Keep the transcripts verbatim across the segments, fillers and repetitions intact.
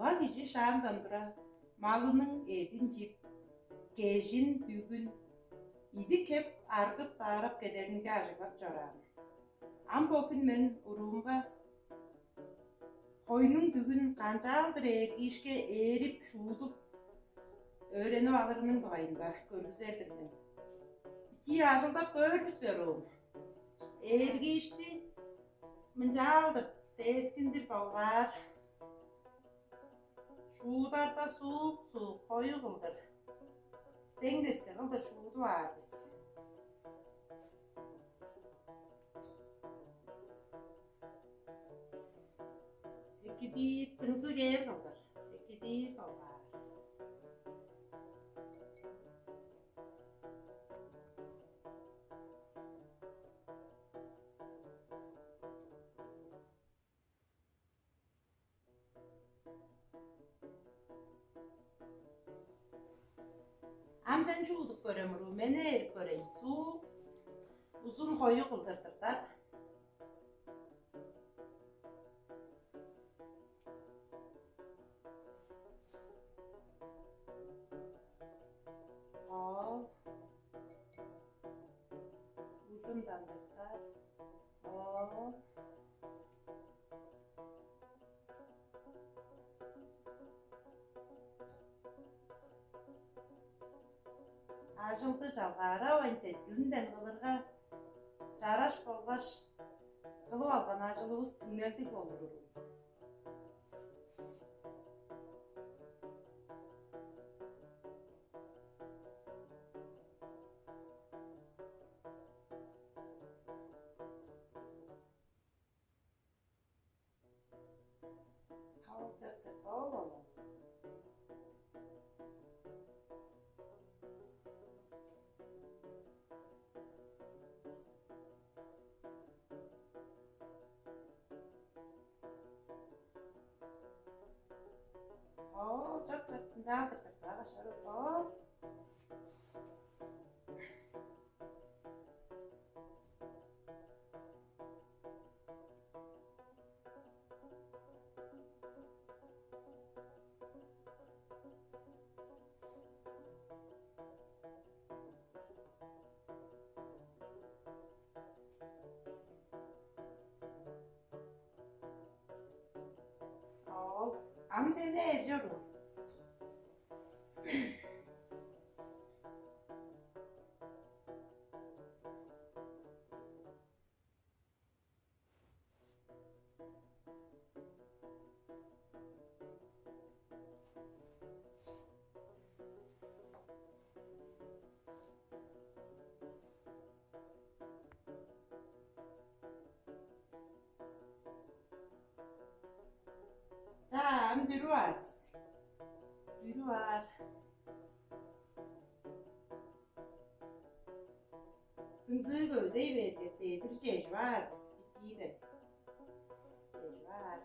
Ам кижи шаандан тура малының эъдин чип, кежин, дүгүн, идик-хеп аргып-даарап кедеринге ажыглап чораан. Ам бо хүн мен уруумга хойнуң дүгүн канчалдыр ээргиишке ээрип, шуудуп, өөренип алырының дугайында көргүзер-дир мен. Бичии ажылдап көөр бис бе, уруум? Ээргиишти мынчалдыр дескиндир долгаар, шуударда суук-суук, хою кылдыр, дең-деске кылдыр шуудуп аар бис. Экидиир, дыңзыг ээр кылдыр, экидиир долгаар. Ам сен шуудуп көрем, уруу, мен ээрип көрейн. Суук, узун хою кылдыр-дыр-даа. Ол ужун дандыктар. Ол ажылды чалгааравайн, сеткилинден кылырга чараш болгаш кылып алган ажылывыс түңнелдиг болур. Ол чоп-чоп ынчаалдыр тыртып алгаш, ол. Ол ам сени эр чоруур. Чаа, ам дүрүп аар бис. Дүрүп аар. Дыңзыы көвүдей бээрге, дедир чежип аар бис, бичииден. Чежип аар.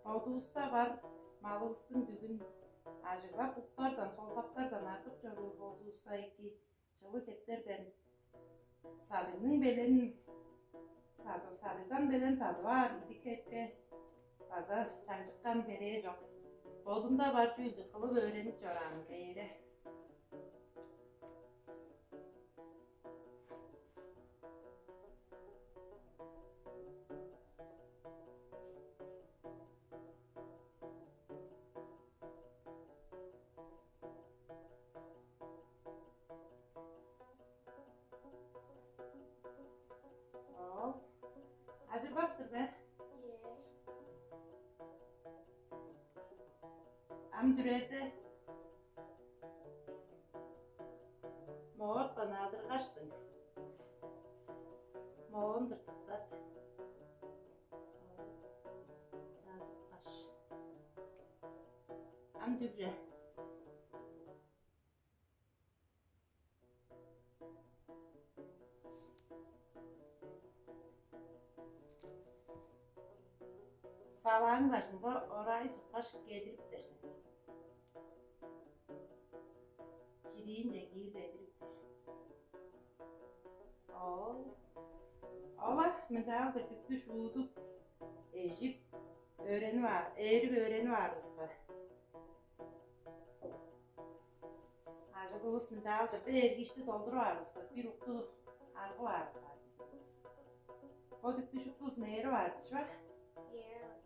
Бодувуста бар малывыстың дүгүн ажыглап, уктардан, холгаптардан артып чоруур болзувусса эки, чылыг хептерден садыгның беленин садып, садыгдан белен садып аар идик-хепке база чаңчыккан херээ чок. Бодунда бар чүүлдү кылып өөренип чораан дээре. Ол ажырбас-тыр бе? Ийе. Ам дүрерде мооттан адыргаштың. Моон тыртыптат. Жазып каш. Ам дүрже. Салааң бажыңга орай суккаш кедириптер сен. Чириинче киирбедириптер. Ол олар мынчаалдыр дүктү шуудуп, эжип, өөренип аар, ээрип өөренип аарывыска. Ажыгывыс мынчаалдыр бир эргишти долдуруп аарывыска, бир укту аргып аарып баарывыс. Бо дүктү шуптузун ээрип аарывыс чуга? Yeah.